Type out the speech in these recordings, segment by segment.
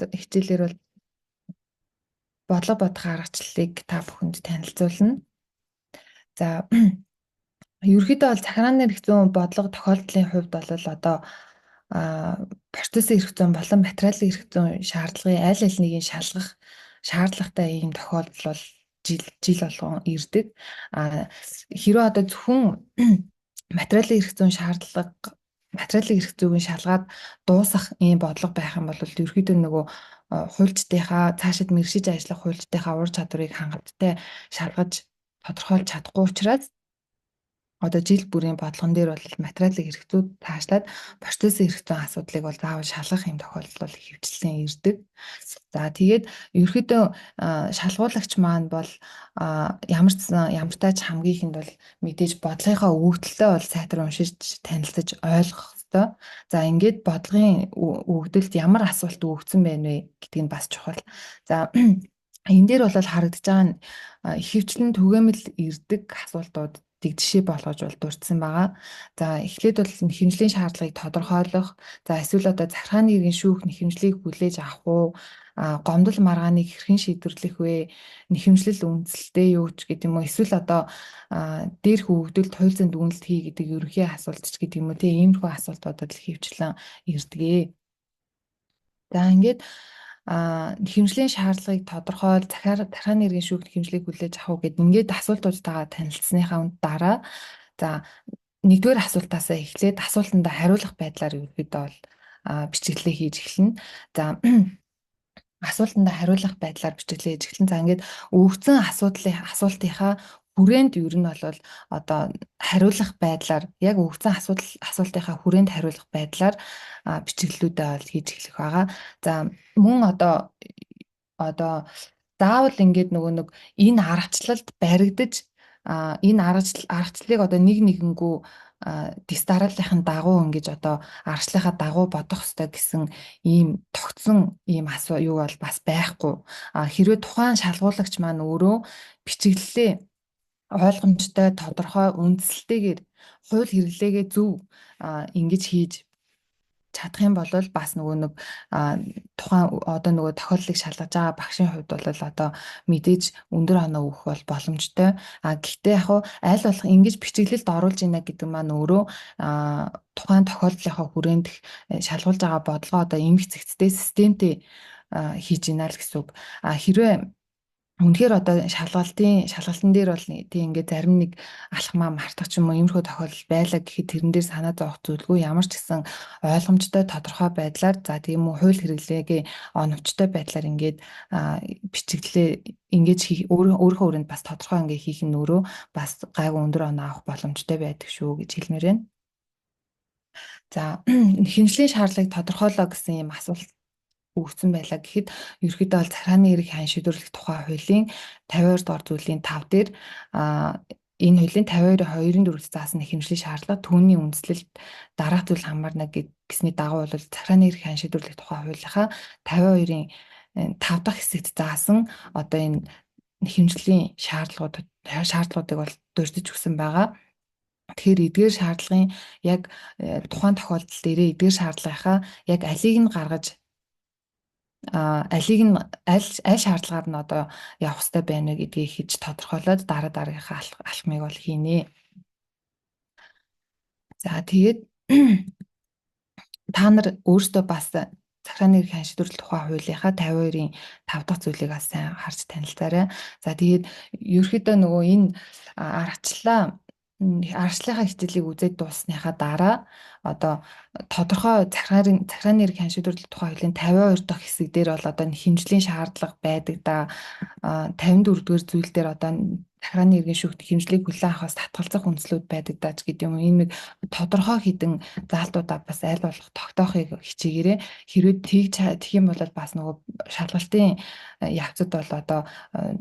хичээлээр бол бодлого бодох аргачлалыг та бүхэнд танилцуулна. За, ерөнхийдөө бол захиргааны эрх зүйн бодлого тохиолдлын хувьд бол одоо процессын эрх зүйн болон материалын эрх зүйн шаардлагын аль аль нэгийг шалгах шаардлагатай ийм тохиолдол бол жил жил болгон ирдэг. Хэрвээ одоо зөвхөн материалын эрх зүйн шаардлага, материалын эрх зүйн шалгаад дуусах ийм бодлого байх юм бол ерөнхийдөө нөгөө хуульчдынхаа, цаашид мэргэшиж ажиллах хуульчдынхаа ур чадварыг хангалттай шалгаж тодорхойлж чадахгүй учраас одоо жил бүрийн бодлогон дээр бол материалын эрх зүй цаашлаад процессын эрх зүйн асуудлыг бол заавал шалгах юм тохиолдол бол ихэвчлэн ирдэг. За, тэгээд ерөнхийдөө шалгуулагч маань бол ямар ч ямар тач хамгийн ихэнд бол мэдээж бодлогынхоо өгөгдөлтөө бол сайтар уншиж, танилцаж ойлгох ёстой. За, ингээд бодлогын өгөгдөлд ямар асуулт өгөгдсөн байна вэ гэдг нь бас чухал. За, энэ дээр бол харагдаж байгаа нь ихэвчлэн түгээмэл ирдэг асуултууд жишээ болгож бол дурдсан байгаа. За, эхлээд бол нэхэмжлийн шаардлагыг тодорхойлох, за эсвэл одоо захиргааны иргэн шүүх нэхэмжлийг хүлээж авах уу, гомдол маргааныг хэрхэн шийдвэрлэх вэ, нэхэмжлэл үндэслэлтэй юу ч гэдэг юм уу, эсвэл одоо дээрх өгөгдөлд хууль зүйн дүгнэлт хий гэдэг ерөнхий асуулт ч гэдэг юм уу, тийм иймэрхүү асуултуудад л ихэвчлэн ирдэг. За, ингээд нэхэмжлийн шаардлагыг тодорхойл, захиргааны иргэн шүүх нэхэмжлийг хүлээж авах уу гэд ингээд асуултуудтайгаа танилцсныхаа дараа, за, нэгдүгээр асуултаасаа эхлээд асуултандаа хариулах байдлаар ерөнхийдөө бол бичиглэлээ хийж эхэлнэ. За, асуултандаа хариулах байдлаар бичиглэлээ хийж эхэлнэ. За, ингээд өгөгдсөн асуултынхаа хүрээнд ер нь бол одоо хариулах байдлаар, яг өгөгдсөн асуултынхаа хүрээнд хариулах байдлаар бичиглэлүүдээ бол хийж эхлэх байгаа. За, мөн одоо заавал ингээд нөгөө нэг энэ аргачлалд баригдаж, энэ аргачлалыг одоо нэг нэгэнгүү дэс дарааллын дагуу ингэж одоо аргачлалынхаа дагуу бодох ёстой гэсэн ийм тогтсон ийм юу бол бас байхгүй. Хэрвээ тухайн шалгуулагч маань өөрөө бичиглэлээ ойлгомжтой, тодорхой, үндсэлтэйгээр хууль хэрэглээгээ зөв ингэж хийж чадах юм бол бас нөгөө нэг тухайн одоо нөгөө тохиолдлыг шалгаж байгаа багшийн хувьд бол одоо мэдээж өндөр оноо өгөх бол боломжтой. Гэхдээ яг хуу аль болох ингэж бичиглэлд оруулж ийна гэдэг маань өөрөө тухайн тохиолдлынхаа хүрээнд шалгуулж байгаа бодлогоо одоо эмх зэгцтэй, системтэй хийж ийна л гэсэн үг. Хэрвээ үнэхээр одоо шалгалтын дээр бол тийм ингээд зарим нэг алхмаа мартах ч юм уу, иймэрхүү тохиолдол байлаа гэхэд тэрэн дээр санаа зовох зүйлгүй, ямар ч гэсэн ойлгомжтой, тодорхой байдлаар, за тийм үү, хууль хэрэглээгээ оновчтой байдлаар ингээд бичиглэлээ ингэж хийх, өөрийнхөө өрөөнд бас тодорхой ингээд хийх нь өөрөө бас гайгүй өндөр оноо авах боломжтой байдаг шүү гэж хэлмээр байна. За, хэмжлийн шаардлагыг тодорхойлоо гэсэн юм асуулт өгсөн байлаа гэхэд ерөнхийдөө бол захиргааны эрх хян шийдвэрлэх тухай хуулийн 52 дугаар зүйлийн 5 дээр, энэ хуулийн 52-2-ын 4-т заасан хэмжлийн шаардлага, түүний үндслэлд дараах зүйл хамаарна гэсний дагуу бол захиргааны эрх хян шийдвэрлэх тухай хуулийнхаа 52-ын 5 дахь хэсэгт заасан одоо энэ хэмжлийн шаардлагуудыг бол дурдж өгсөн байгаа. Тэгэхээр эдгээр шаардлагын яг тухайн тохиолдол дээрээ эдгээр шаардлагынхаа яг алийг нь гаргаж, алийг нь аль аль шаардлагаар нь одоо явах хэрэгтэй байна вэ гэдгийг хийж тодорхойлоод дараа дараагийнхаа алхмыг бол хийнэ. За, тэгээд та нар өөрсдөө бас захиргааны эрх шийдвэрлэх тухай хуулийнхаа 52-ын 5 дахь зүйлийг бас сайн харж танилцаарай. За, тэгээд ерөнхийдөө нөгөө энэ аргачлалынхаа хичээлийг үзээд дууссаныхаа дараа одоо тодорхой захиргааны эрх шийдвэрлэх тухай хуулийн 52 дахь хэсэг дээр бол одоо хэмжлийн шаардлага байдаг да, 54 дугаар зүйл дээр одоо захиргааны иргэн шүүхт хэмжлийг хүлээн авахаас татгалзах үндслүүд байдаг даа ч гэдэг юм уу. Энэ нэг тодорхой хэдэн заалтуудаа бас аль болох тогтоохыг хичээгээрэй. Хэрвээ тэгэх юм бол бас нөгөө шалгалтын явцад бол одоо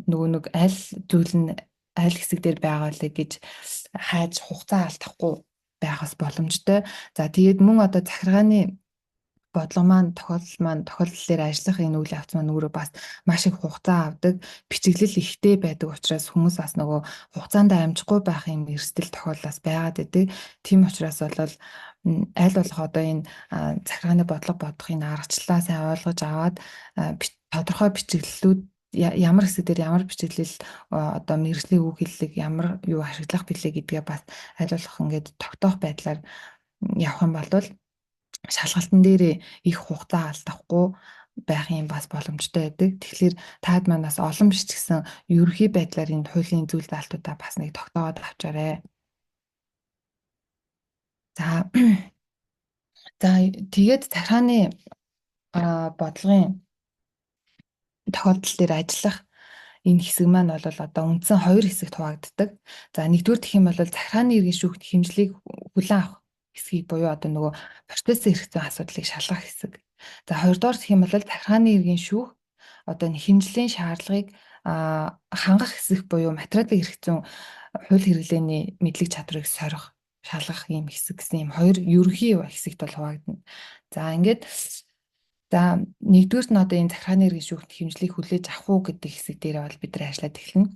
нөгөө нэг аль зүйл нь аль хэсэг дээр байгаа лээ гэж хайж хугацаа алдахгүй байх бас боломжтой. За, тэгээд мөн одоо захиргааны бодлого маань, тохиолдол маань, тохиолдол дээр ажиллах энэ үйл явц маань өөрөө бас маш их хугацаа авдаг, бичиглэл ихтэй байдаг учраас хүмүүс бас нөгөө хугацаанд амжихгүй байх юм эрсдэл тохиолдлоос байгаад байдаг. Тийм учраас бол Аль болох одоо энэ захиргааны бодлого бодох энэ аргачлалаа сайн ойлгож аваад тодорхой бичиглэлүүд, ямар хэсэг дээр ямар бичиглэл, одоо мэргэжлийн үг хэллэг ямар юу ашиглах билээ гэдгээ бас аль болох ингээд тогтоох байдлаар явах юм бол шалгалтан дээрээ их хугацаа алдахгүй байх юм бас боломжтой байдаг. Тэгэхээр таад маань бас олон биш ч гэсэн ерөнхий байдлаар энэ хуулийн зүйл заалтуудаа бас нэг тогтоогоод авчаарай. За, тэгээд захиргааны бодлогын тохиолдол дээр ажиллах энэ хэсэг маань бол одоо үндсэн хоёр хэсэгт хуваагддаг. За, нэгдүгээр гэх юм бол захиргааны иргэн шүүхт хэмжлийг хүлээн авах хэсгийг буюу одоо нөгөө процессын эрх зүйн асуудлыг шалгах хэсэг. За, хоёрдугаар гэх юм бол захиргааны иргэн шүүх одоо энэ хэмжлийн шаардлагыг хангах хэсэг буюу материалын эрх зүйн хууль хэрэглээний мэдлэг чадварыг сорих, шалгах ийм хэсэг гэсэн ийм хоёр ерөнхий хэсэгт бол хуваагдана. За, ингээд за, нэгдүгээрт нь одоо энэ захиргааны иргэн шүүхт хэмжлийг хүлээж авах уу гэдэг хэсэг дээр бол бид нар ажиллаад эхэлнэ.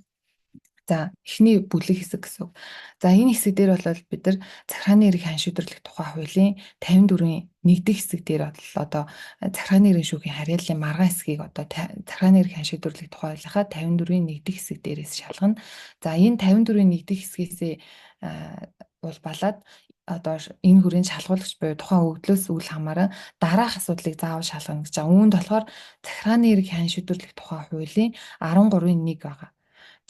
За, эхний бүлэг хэсэг гэсэн үг. За, энэ хэсэг дээр бол бид нар захиргааны эрх хян шийдвэрлэх тухай хуулийн 54-ийн 1 дэх хэсэг дээр бол одоо захиргааны эрх шүүхийн харьяаллын маргаан хэсгийг одоо захиргааны эрх хян шийдвэрлэх тухай хуулийнхаа 54-ийн 1 дэх хэсэг дээрээс шалгана. За, энэ 54-ийн 1 дэх хэсгээсээ улбалаад одоо энэ хүрээнд шалгуулагч буюу тухайн өгдлөөс үл хамааран дараах асуудлыг заавал шалгана гэж байгаа. Үүнд болохоор захиргааны эрх хян шийдвэрлэх тухай хуулийн 13-ын 1 байгаа.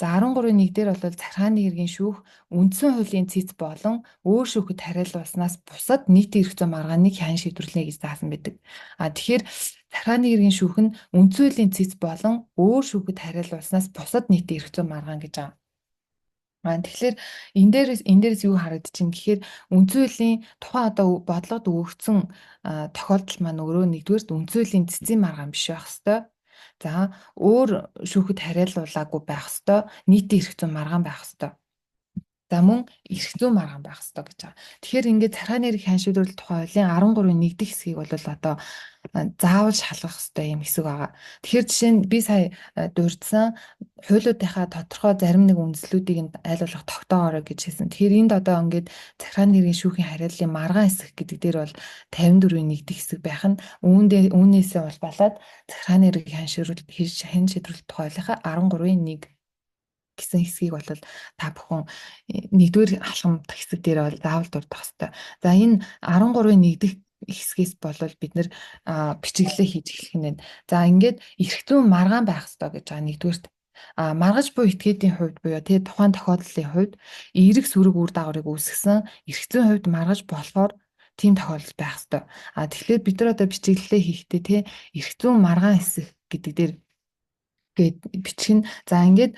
За, 13-ын 1 дээр бол захиргааны иргэн шүүх үндсэн хуулийн цэц болон өөр шүүхэд хариулуулснаас бусад нийтийн эрх зүйн маргааныг хян шийдвэрлэнэ гэж заасан байдаг. А тэгэхээр захиргааны иргэн шүүх нь үндсэн хуулийн цэц болон өөр шүүхэд хариулуулснаас бусад нийтийн эрх зүйн маргаан гэж байгаа. Тэгэхээр энэ дээрээс юу харагдчихэв гэхээр үндсэн хуулийн тухайн одоо бодлогод өгөгдсөн тохиолдол маань өөрөө нэгдүгээрт үндсэн хуулийн цэцийн маргаан биш байх ёстой. За, өөр шүүхэд харьяалуулаагүй байх ёстой. Нийтийн эрх зүйн маргаан байх ёстой. За, мөн эрх зүйн маргаан байх ёстой гэж байгаа. Тэгэхээр ингээд захиргааны эрх хян шийдвэрлэх тухай хуулийн 13-ын 1 дэх хэсгийг бол одоо заавал шалгах ёстой юм хэсэг байгаа. Тэгэхээр жишээ нь би сая дурдсан хуулиудынхаа тодорхой зарим нэг үндслүүдийг нь аль болох тогтоогоорой гэж хэлсэн. Тэгэхээр энд одоо ингээд захиргааны эрхийн шүүхийн харьяаллын маргаан хэсэг гэдэг дээр бол 54-ийн 1 дэх хэсэг байх нь үүнээсээ улбалаад захиргааны эрх хян шийдвэрлэх тухай хуулийнхаа 13-ын 1 гэсэн хэсгийг бол та бүхэн нэгдүгээр алхам хэсэг дээр бол заавал дурдах хэрэгтэй. За, энэ 13-ын 1 дэх хэсгээс болвол бид нэр бичиглэлээ хийж эхлэх нь байна. За, ингээд эрх зүйн маргаан байх ёстой гэж байгаа нэгдүгээрт. А маргаж буй этгээдийн хувьд буюу тий тухайн тохиолдлын хувьд эерэг сөрөг үр дагаврыг үүсгэсэн эрх зүйн хувьд маргаж болохоор тийм тохиолдол байх ёстой. А тэгэхээр бид нар одоо бичиглэлээ хийхдээ тий эрх зүйн маргаан хэсэг гэдэг дээр гээд бичих нь. За, ингээд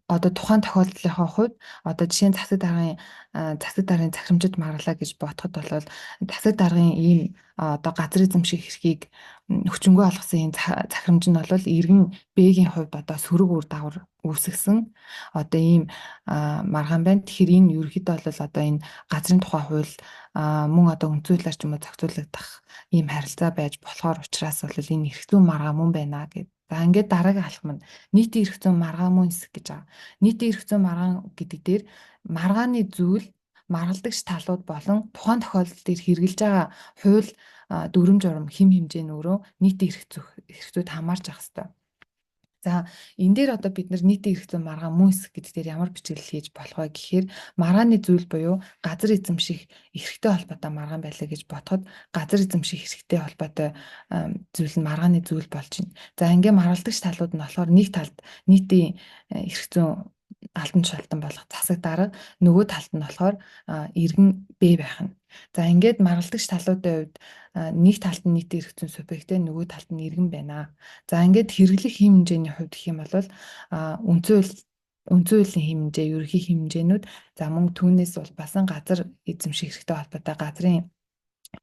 одоо тухайн тохиолдлынхоо хувьд одоо жишээ нь засаг даргын захирамжид маргалаа гэж бодоход бол засаг даргын ийм одоо газар эзэмших эрхийг хүчингүй олгосон энэ захирамж нь бол иргэн Б-гийн хувьд одоо сөрөг үр дагавар үүсгэсэн одоо ийм маргаан байна. Тэгэхээр энэ ерөнхийдөө бол одоо энэ газрын тухай хууль мөн одоо үндсэн хуулиар ч юм уу зохицуулагдах ийм харилцаа байж болохоор учраас бол энэ эрх зүйн маргаан мөн байна гэдэг. За, ингээд дараагийн алхам нь нийтийн эрх зүйн маргаан мөн хэсэг гэж байгаа. Нийтийн эрх зүйн маргаан гэдэг дээр маргааны зүйл, маргалдагч талууд болон тухайн тохиолдол дээр хэрэглэж байгаа хууль дүрэм журам хэм хэмжээ нь өөрөө нийтийн эрх зүйд хамаарч явах хэрэгтэй. За, энэ дээр одоо бид нар нийтийн эрх зүйн маргаан мөн хэсэг гэдэг дээр ямар бичиглэл хийж болох вэ гэхээр маргааны зүйл буюу газар эзэмших эрхтэй холбоотой маргаан байлаа гэж бодоход газар эзэмших эрхтэй холбоотой зүйл нь маргааны зүйл болж байна. За, ингээ маргалдагч талууд нь болохоор нэг талд нийтийн эрх зүйн албан тушаалтан болох засаг дарга, нөгөө талд нь болохоор иргэн Б байх нь. За, ингээд маргалдагч талуудын хувьд нэг талд нь нийтийн эрх зүйн субъекттэй, нөгөө талд нь иргэн байна. За, ингээд хэрэглэх хэм хэмжээний хувьд гэх юм бол үндсэн хуулийн хэм хэмжээ, ерөнхий хэм хэмжээнүүд, за мөн түүнээс улбасан газар эзэмших эрхтэй холбоотой газрын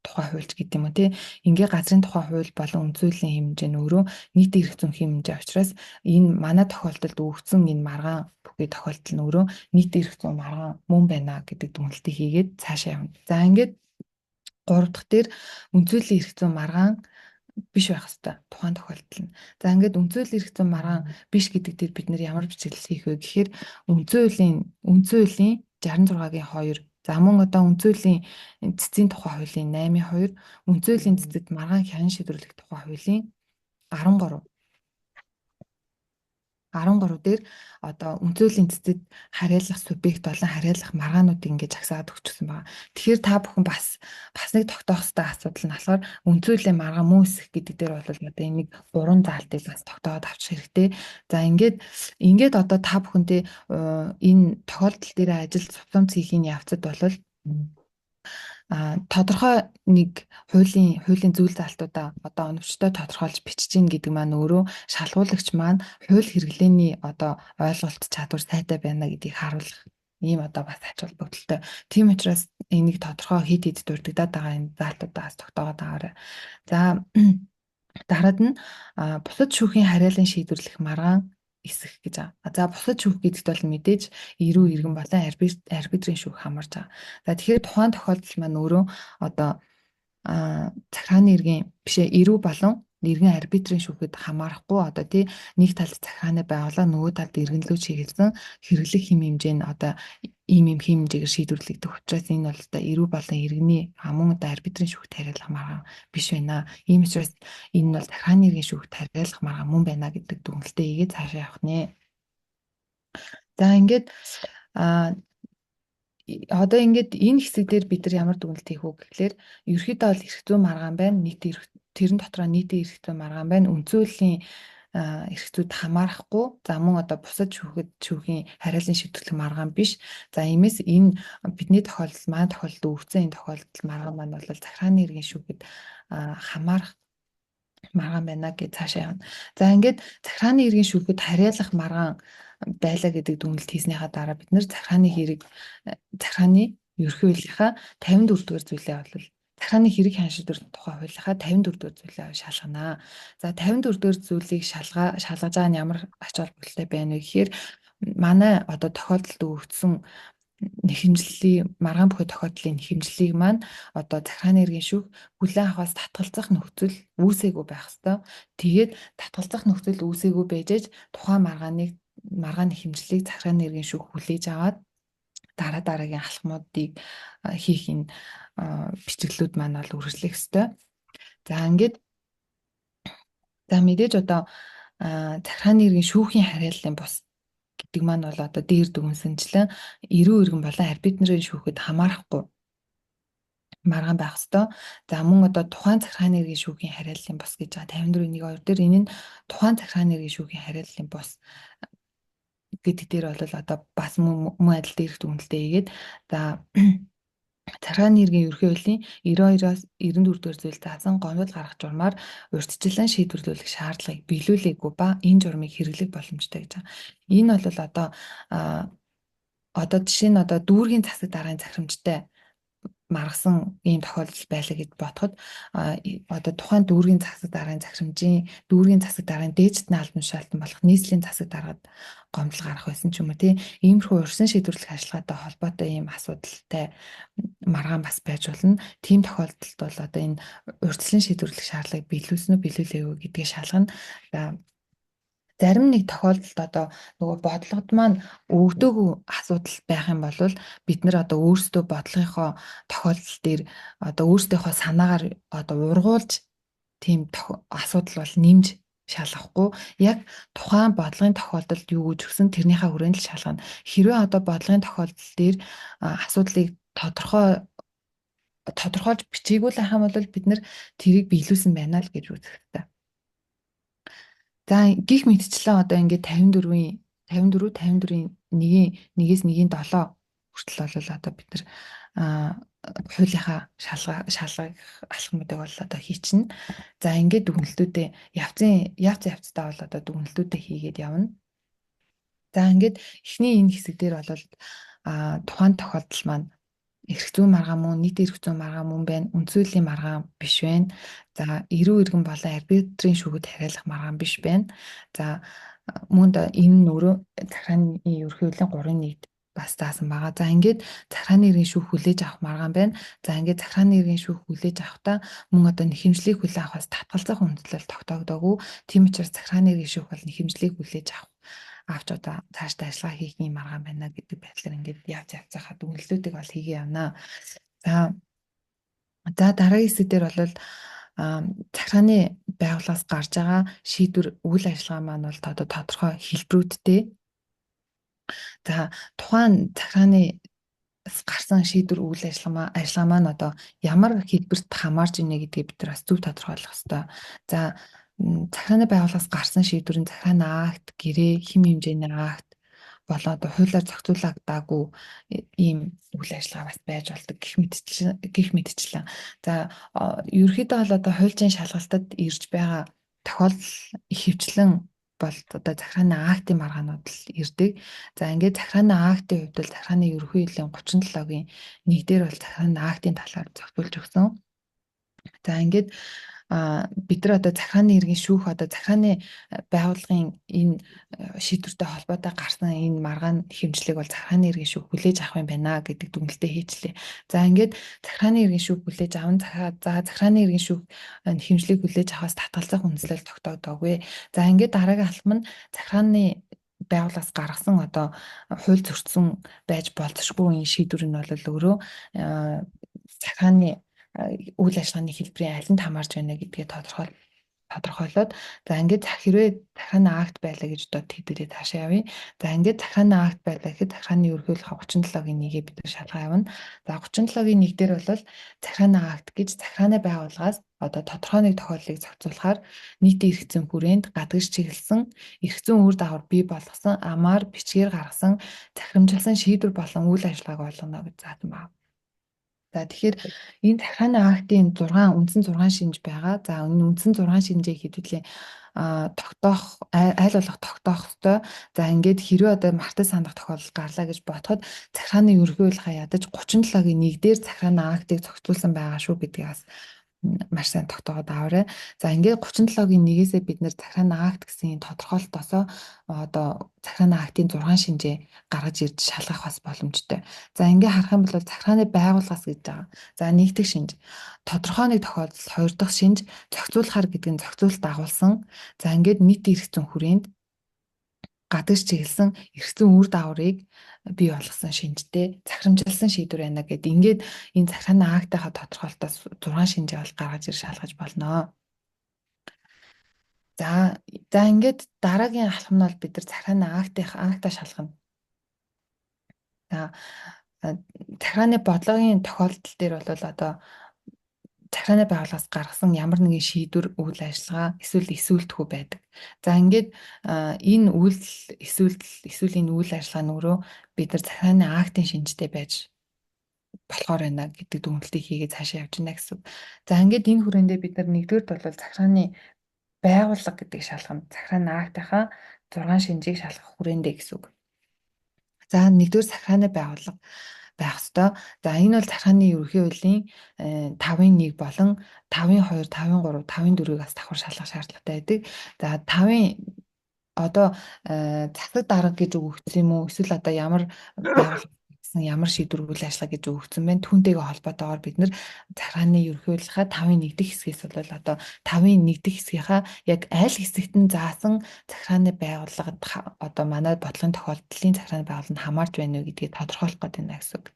тухай хуульч гэдэг юм уу тий. Ингээ газрын тухай хууль болон үндсэн хуулийн хэм хэмжээ нь өөрөө нийтийн эрх зүйн хэм хэмжээ учраас энэ манай тохиолдолд өгөгдсөн энэ маргаан бүхий тохиолдол нь өөрөө нийтийн эрх зүйн маргаан мөн байна гэдэг дүгнэлтийг хийгээд цаашаа явна. За, ингээд гурав дахь дээр үндсэн хуулийн эрх зүйн маргаан биш байх хэвээр тухайн тохиолдол нь. За, ингээд үндсэн хуулийн эрх зүйн маргаан биш гэдэг дээр бид нэр ямар бичиглэл хийх вэ гэхээр үндсэн хуулийн 66-гийн 2. За мөн одоо үнцөлийн цэцгийн тухай хуулийн 8-2, үнцөлийн цэцэд маргаан хянан шийдвэрлэх тухай хуулийн 13 13 дээр одоо үнцөлийн цэцэд харьяалах субъект болон харьяалах маргаануудыг ингэж жагсаад өгчихсөн байна. Тэгэхээр та бүхэн бас нэг тогтоох ёстой асуудал нь болохоор үнцөлийн маргаан мөн эсэх гэдэг дээр бол одоо энийг гурван заалтыг бас тогтооод авчих хэрэгтэй. За ингээд одоо та бүхэндээ энэ тохиолдол дээр ажил цуцамц хийхийн явцад бол тодорхой нэг хуулийн зүйл заалтуудаа одоо оновчтой тодорхойлж бичиж гин гэдэг маань өөрөө шалгуулагч маань хууль хэрэглээний одоо ойлголт чадвар сайтай байна гэдгийг харуулах ийм одоо бас ач холбогдолтой. Тийм учраас энийг тодорхой хэд хэд дурддагдаад байгаа энэ заалтуудаа бас тогтоогоод аваарай. За дараад нь бусад шүүхийн харьяалан шийдвэрлэх маргаан эсэх гэж байгаа. За бусад шүүх гэдэгт бол мэдээж эрүү иргэн болон арбитрийн шүүх хамаарч байгаа. За тэгэхээр тухайн тохиолдол маань өөрөө одоо захиргааны иргэн бишээ эрүү болон иргэн арбитрийн шүүхэд хамаарахгүй одоо тий нэг талд захиргааны байгууллага нөгөө талд иргэнлүү чиглэсэн хэрэглэх хэм хэмжээ нь одоо ийм ийм хэм хэмжээгээр шийдвэрлэгдэх учраас энэ бол одоо эрүү болон иргэний мөн одоо арбитрийн шүүхт хариулах маргаан биш байна. Ийм учраас энэ нь бол захиргааны иргэн шүүхт хариулах маргаан мөн байна гэдэг дүгнэлтээ хийгээд цаашаа явах нэ. За ингээд одоо ингээд энэ хэсэг дээр бид нар ямар дүгнэлт хийх вэ гэхлээр ерөөхдөө бол эрх зүйн маргаан байна. Нийт эрх тэрэн дотроо нийтийн эрх зүйн маргаан байна. Үнцөлийн эрх зүйд хамаарахгүй. За мөн одоо бусад шүүхэд шүүхийн хариалын шийдвэрлэх маргаан биш. За иймээс энэ бидний тохиолдол манай тохиолдолд өвцөн энэ тохиолдол маргаан маань бол захиргааны иргэн шүүхэд хамаарах маргаан байна гэж цаашаа явна. За ингээд захиргааны иргэн шүүхэд харьяалах маргаан байлаа гэдэг дүгнэлт хийснийхаа дараа бид нэр захиргааны хэрэг захиргааны ерөнхий хуулийнхаа 54 дугаар зүйлээ бол захиргааны хэрэг хян шийдвэрлэх тухай хуулийнхаа 54 дугаар зүйлээ шалгана. За 54 дугаар зүйлийг шалгаж байгаа нь ямар ач холбогдолтой байна вэ гэхээр манай одоо тохиолдолд өгөгдсөн нэхэмжлэлийн маргаан бүхий тохиолдлын нэхэмжлэлийг маань одоо захиргааны иргэн шүүх хүлээн авахаас татгалзах нөхцөл үүсээгүй байх ёстой. Тэгээд татгалзах нөхцөл үүсээгүй байж аж тухайн маргаан нэхэмжлэлийг захиргааны иргэн шүүх хүлээж аваад дараа дараагийн алхмуудыг хийх энэ бичиглүүд маань бол үргэлжлэх ёстой. За ингээд за мэдээж одоо захиргааны иргэн шүүхийн харьяаллын бус гэдэг маань бол одоо дээр дүгнсэнчлэн эрүү иргэн болон арбитрын шүүхэд хамаарахгүй маргаан байх ёстой. За мөн одоо тухайн захиргааны иргэн шүүхийн харьяаллын бус гэж байгаа 54.1.2 дээр энэ нь тухайн захиргааны иргэн шүүхийн харьяаллын бус гэдэг дээр бол одоо бас мөн адил дээрх дүгнэлтээ хийгээд за захиргааны иргэн ерөнхий хуулийн 92-оос 94 дугаар зүйл заасан гомдол гаргах журмаар урьдчилан шийдвэрлүүлэх шаардлагыг биелүүлээгүй ба энэ журмыг хэрэглэх боломжтой гэж байгаа. Энэ бол одоо жишээ нь одоо дүүргийн засаг даргын захирамжтай маргасан ийм тохиолдол байлаа гэж бодоход одоо тухайн дүүргийн засаг даргын захирамжийн дүүргийн засаг даргын дээжтний албан тушаалтан болох нийслэлийн засаг даргад гомдол гарах байсан ч юм уу тий иймэрхүү урьдчилан шийдвэрлэх ажиллагаатай холбоотой ийм асуудалтай маргаан бас байж болно. Тийм тохиолдолд бол одоо энэ урьдчилан шийдвэрлэх шаардлагыг биелүүлсэн үү биелүүлээгүй гэдгийг шалгана. Зарим нэг тохиолдолд одоо нөгөө бодлогод маань өгдөөгүй асуудал байх юм бол бид нар одоо өөрсдөө бодлогынхоо тохиолдол дээр одоо өөрсдийнхөө санаагаар одоо ургуулж тийм асуудал бол нэмж шалгахгүй яг тухайн бодлогын тохиолдолд юу гэж өгсөн тэрнийхээ хүрээнд л шалгана. Хэрвээ одоо бодлогын тохиолдол дээр асуудлыг тодорхойлж бичээгүй л ах юм бол бид нар тэрийг биелүүлсэн байна л гэж үзэх хэрэгтэй. За гих мэтчлэн одоо ингээд 54-ийн 54 54-ийн 1-ийн 1-ээс 1-ийн 7 хүртэл бол одоо бид нар хуулийнхаа шалгах алхмуудыг бол одоо хийчихнэ. За ингээд дүгнэлтүүдээ явц явцдаа бол одоо дүгнэлтүүдээ хийгээд явна. За ингээд эхний энэ хэсэг дээр бол тухайн тохиолдол маань эрх зүйн маргаан мөн нийт эрх зүйн маргаан мөн байна. Үндсүүлийн маргаан биш байна. За эрүү иргэн болон арбитрийн шүүхэд хариалах маргаан биш байна. За мөн энэ нь өөрөө захиргааны ерөнхий хуулийн 3.1-д бас заасан байгаа. За ингээд захиргааны иргэн шүүх хүлээж авах маргаан байна. За ингээд захиргааны иргэн шүүх хүлээж авахдаа мөн одоо нэхэмжлийг хүлээн авахаас татгалзах үндэслэл тогтоогдоогүй. Тийм учраас захиргааны иргэн шүүх бол нэхэмжлийг хүлээж авах авч одоо цаашдаа ажиллагаа хийх юм маргаан байна гэдэг байдлаар ингээд явж явцаахаа дүгнэлтүүдийг бол хийгээ явна. За за дараагийн хэсэг дээр бол захиргааны байгууллагаас гарч байгаа шийдвэр үйл ажиллагаа маань бол одоо тодорхой хэлбэрүүдтэй. За тухайн захиргааны гарсан шийдвэр үйл ажиллагаа маань одоо ямар хэлбэрт хамаарч ийнэ гэдгийг бид нар бас зөв тодорхойлох ёстой. За захиргааны байгууллагаас гарсан шийдвэр нь захиргааны акт, гэрээ, хэм хэмжээний акт болон одоо хуулиар зохицуулагдаагүй ийм үйл ажиллагаа бас байж болдог гэх мэтчлэн. За ерөнхийдөө бол одоо хуульчийн шалгалтад ирж байгаа тохиолдол ихэвчлэн бол одоо захиргааны актын маргаанууд л ирдэг. За ингээд захиргааны актын хувьд бол захиргааны ерөнхий хуулийн 37-гийн 1 дээр бол захиргааны актын талаар зохицуулж өгсөн. За ингээд бид нар одоо захиргааны иргэн шүүх одоо захиргааны байгууллагын энэ шийдвэртэй холбоотой гарсан энэ маргаан хэмжлэг бол захиргааны иргэн шүүх хүлээж авах юм байна гэдэг дүгнэлтээ хийчлээ. За ингээд захиргааны иргэн шүүх хүлээж аван за захиргааны иргэн шүүх хэмжлэг хүлээж авахаас татгалзах үндслэл тогтоогдоогүй. За ингээд дараагийн алхам нь захиргааны байгууллагаас гаргасан одоо хууль зөрчсөн байж болзошгүй энэ шийдвэр нь бол өөрөө захиргааны үйл ажиллагааны хэлбэрийн алинд хамаарч байна гэдгээ тодорхойлоод за ингээд хэрвээ захиргааны акт байлаа гэж одоо тэдгэрээ цаашаа явъя. За ингээд захиргааны акт байлаа гэхэд захиргааны ерөнхий 37-гийн 1-ийг бид нар шалгаа явна. За 37-гийн 1 дээр бол захиргааны акт гэж захиргааны байгууллагаас одоо тодорхой нэг тохиолдлыг зохицуулахаар нийтийн эрх зүйн хүрээнд гадагш чиглэсэн эрх зүйн үр дагавар бий болгосон амаар бичгээр гаргасан захирамжилсан шийдвэр болон үйл ажиллагааг ойлгоно гэж заасан байна. За тэгэхээр энэ захиргааны актын 6 үндсэн 6 шинж байгаа. За энэ үндсэн 6 шинжийг хэдүүлээ тогтоох аль болох тогтоох ёстой. За ингээд хэрвээ одоо мартаж сандах тохиолдол гарлаа гэж бодоход захиргааны ерөнхий хуулийнхаа ядаж 37-гийн 1 дээр захиргааны актыг зохицуулсан байгаа шүү гэдгийг бас маш сайн тогтоогоод аваарай. За ингээд 37-гийн 1-ээсээ бид нэр захиргааны акт гэсэн тодорхойлолтоосоо одоо захиргааны актын 6 шинжээ гаргаж ирж шалгах бас боломжтой. За ингээд харах юм бол захиргааны байгууллагаас гэж байгаа. За нэг дэх шинж тодорхой нэг тохиолдол, хоёр дахь шинж зохицуулахар гэдэг нь зохицуулалт дагуулсан. За ингээд нийт эрх зүйн хүрээнд гадагш чиглэсэн эрх зүйн үр дагаврыг бий болгосон шинжтэй захирамжилсан шийдвэр байна гэд ингээд энэ захиргааны актынхаа тодорхойлолтоос 6 шинжээ бол гаргаж ир шалгаж болно. За за ингээд дараагийн алхам нь бол бид нар захиргааны актаа шалгана. За захиргааны бодлогын тохиолдол дээр бол одоо захиргааны байгууллагаас гаргасан ямар нэгэн шийдвэр, үйл ажиллагаа эсвэл эсүүлтгүү байдаг. За ингээд энэ үйлдэл, эсүүлдэл эсвэл энэ үйл ажиллагаа нь өөрөө бид нар захиргааны актын шинжтэй байж болохоор байна гэдэг дүгнэлтийг хийгээ цаашаа явж байна гэсэн. За ингээд энэ хүрээндээ бид нар нэгдүгээрт бол захиргааны байгууллага гэдэг шалгана. Захиргааны актынхаа 6 шинжийг шалгах хүрээндээ гэсэн үг. За нэгдүгээр захиргааны байгууллага байх ёстой. За энэ бол захиргааны ерөнхий хуулийн 5-ын 1 болон 5-ын 2, 5-ын 3, 5-ын 4-ийг бас давхар шалгах шаардлагатай байдаг. За 5-ын одоо засаг дарга гэж өгөгдсөн юм уу? Эсвэл одоо ямар байгууллага гэсэн ямар шийдвэр үйл ажиллагаа гэж өгөгдсөн бэ? Түүнтэйгээ холбоотойгоор бид нэр захиргааны ерөнхий хуулийнхаа 5-ын 1 дэх хэсгээс бол одоо 5-ын 1 дэх хэсгийнхаа яг аль хэсэгт нь заасан захиргааны байгууллагад одоо манай бодлогын тохиолдлын захиргааны байгууллага нь хамаарч байна уу гэдгийг тодорхойлох гэдэг байна гэсэн үг.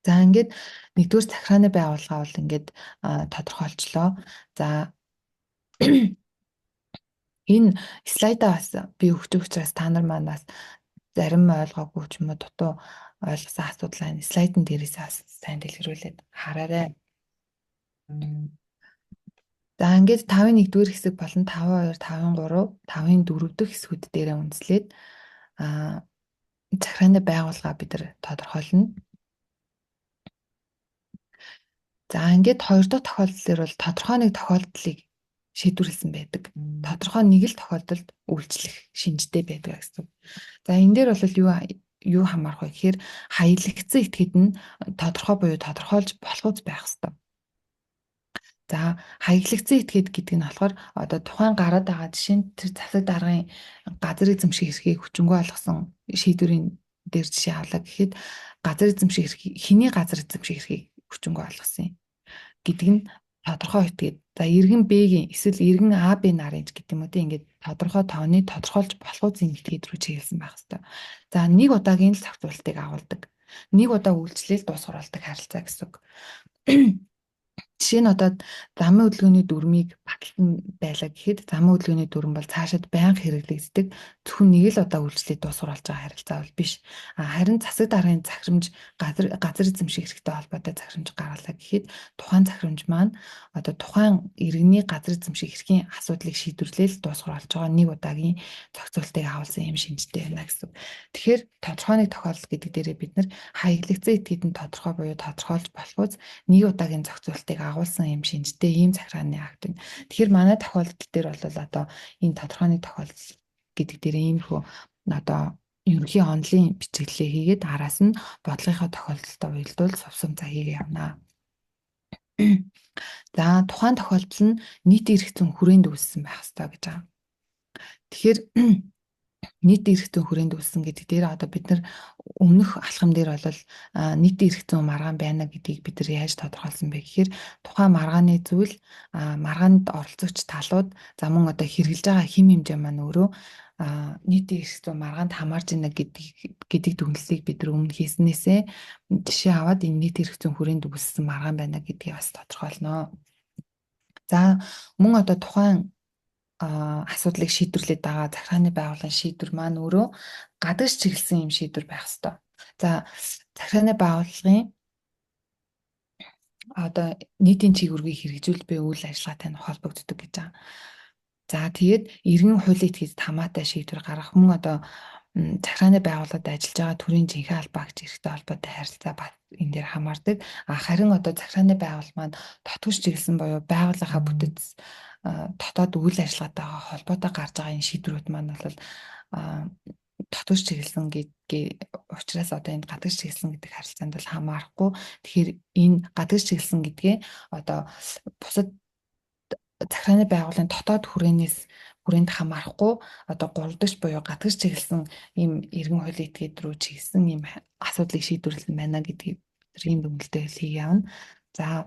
За ингээд нэгдүгээр захиргааны байгууллага бол ингээд тодорхойлчлоо. За энэ слайдаа бас би өгч учраас та нар маань бас зарим ойлгоогүй ч юм уу дутуу ойлгосон асуудлаа энэ слайдн дээрээс бас сайн дэлгэрүүлээд хараарай. За ингээд 5-ын 1-р хэсэг болон 5-2, 5-ын 3, 5-ын 4 дэх хэсгүүд дээрээ үндэслээд захиргааны байгууллага бид нар тодорхойлно. За ингээд хоёр дахь тохиолдол дээр бол тодорхой нэг тохиолдлыг шийдвэрлэсэн байдаг. Тодорхой нэг л тохиолдолд үйлчлэх шинжтэй байдаг гэсэн. За энэ дээр бол юу хамаарах вэ гэхээр хаялагцсан этгээд нь тодорхой буюу тодорхойлж болох үз байх ёстой. За хаяглагдсан этгээд гэдэг нь болохоор одоо тухайн гараад байгаа жишээ нь тэр засаг даргын газар эзэмших эрхийг хүчингү олгосон шийдвэрийн дээр жишээ авлаа гэхэд газар эзэмших эрхийг хэний газар эзэмших эрхийг хүчингү олгосон юм гэдэг нь тодорхой этгээд За, иргэн Б-гийн эсвэл иргэн А Б нарын гэдэг юм уу, тийм, ингээд тодорхой тооны тодорхойлж болох үз этгээд рүү чиглэсэн байх хэрэгтэй. За, нэг удаагийн л зохицуултыг агуулдаг. Нэг удаа үйлчлээл дуусгар болдог харилцаа гэсэн үг. Жишээ нь, одоо замын хөдөлгөөний дүрмийг баталсан байлаа гэхэд замын хөдөлгөөний дүрэм бол цаашид байнга хэрэглэгддэг, зөвхөн нэг л удаа үйлчлээд дуусгар болж байгаа харилцаа бол биш. Харин засаг даргын захирамж, газар эзэмших эрхтэй холбоотой захирамж гаргалаа гэхэд тухайн захирамж маань одоо тухайн иргэний газар эзэмших эрхийн асуудлыг шийдвэрлээл дуусгар болж байгаа, нэг удаагийн зохицуултыг агуулсан юм шинжтэй байна гэсэн. Тэгэхээр тодорхой нэг тохиолдол гэдэг дээрээ бид нар хаяглагдсан этгээд нь тодорхой буюу тодорхойлж болох үз, нэг удаагийн зохицуултыг агуулсан юм шинжтэй ийм захиргааны акт байна. Тэгэхээр манай тохиолдол дээр бол одоо энэ тодорхой нэг тохиолдол гэдэг дээр иймэрхүү одоо ерөнхий онолын бичиглэлээ хийгээд, араас нь бодлогынхоо тохиолдолтой уялдуул сувсам за хийгээ явна. За, тухайн тохиолдол нь нийт эрх зүйн хүрээнд үүссэн байх ёстой гэж байгаа. Тэгэхээр нийт эрх зүйн хүрээнд үүссэн гэдэг дээр одоо бид нар өмнөх алхам дээр бол нийт эрх зүйн маргаан байна гэдгийг бид нар яаж тодорхойлсон бэ гэхээр тухайн маргааны зүйл, маргаанд оролцогч талууд, за, мөн одоо хэрэглэж байгаа хэм хэмжээ маань өөрөө нийт эрх зүйн маргаанд хамаарж байна гэдэг дүгнэлтийг бид нар өмнө хийснээсээ жишээ аваад энэ нийт эрх зүйн хүрээнд үүссэн маргаан байна гэдгийг бас тодорхойлно. За, мөн одоо тухайн асуудлыг шийдвэрлээд байгаа захиргааны байгууллагын шийдвэр маань өөрөө гадагш чиглэсэн юм шийдвэр байх ёстой. За, захиргааны байгууллагын одоо нийтийн чиг үүргийг хэрэгжүүл буй үйл ажиллагаатай нь холбогддог гэж байгаа. За, тэгээд иргэн хуулийн этгээдэд хамаатай шийдвэр гаргах, мөн одоо захиргааны байгууллагад ажиллаж байгаа төрийн жинхэнэ албаагч эрхтэй холбоотой харилцаа энэ дээр хамаардаг. А харин одоо захиргааны байгууллага маань дотгош чиглэсэн буюу байгууллагынхаа бүтэц, дотоод үйл ажиллагаатайгаа холбоотой гарч байгаа энэ шийдвэрүүд маань бол дотгош чиглэсэн гэдгээ учраас одоо энэ гадагш чиглэсэн гэдэг харилцаанд бол хамаарахгүй. Тэгэхээр энэ гадагш чиглэсэн гэдгээ одоо бусад захиргааны байгууллагын дотоод хүрээнд хамаарахгүй, одоо гуравдагч буюу гадагш чиглэсэн ийм иргэн хуулийн этгээд рүү чиглэсэн ийм асуудлыг шийдвэрлэсэн байна гэдгийг ийм дүгнэлтээ хийе явна. За,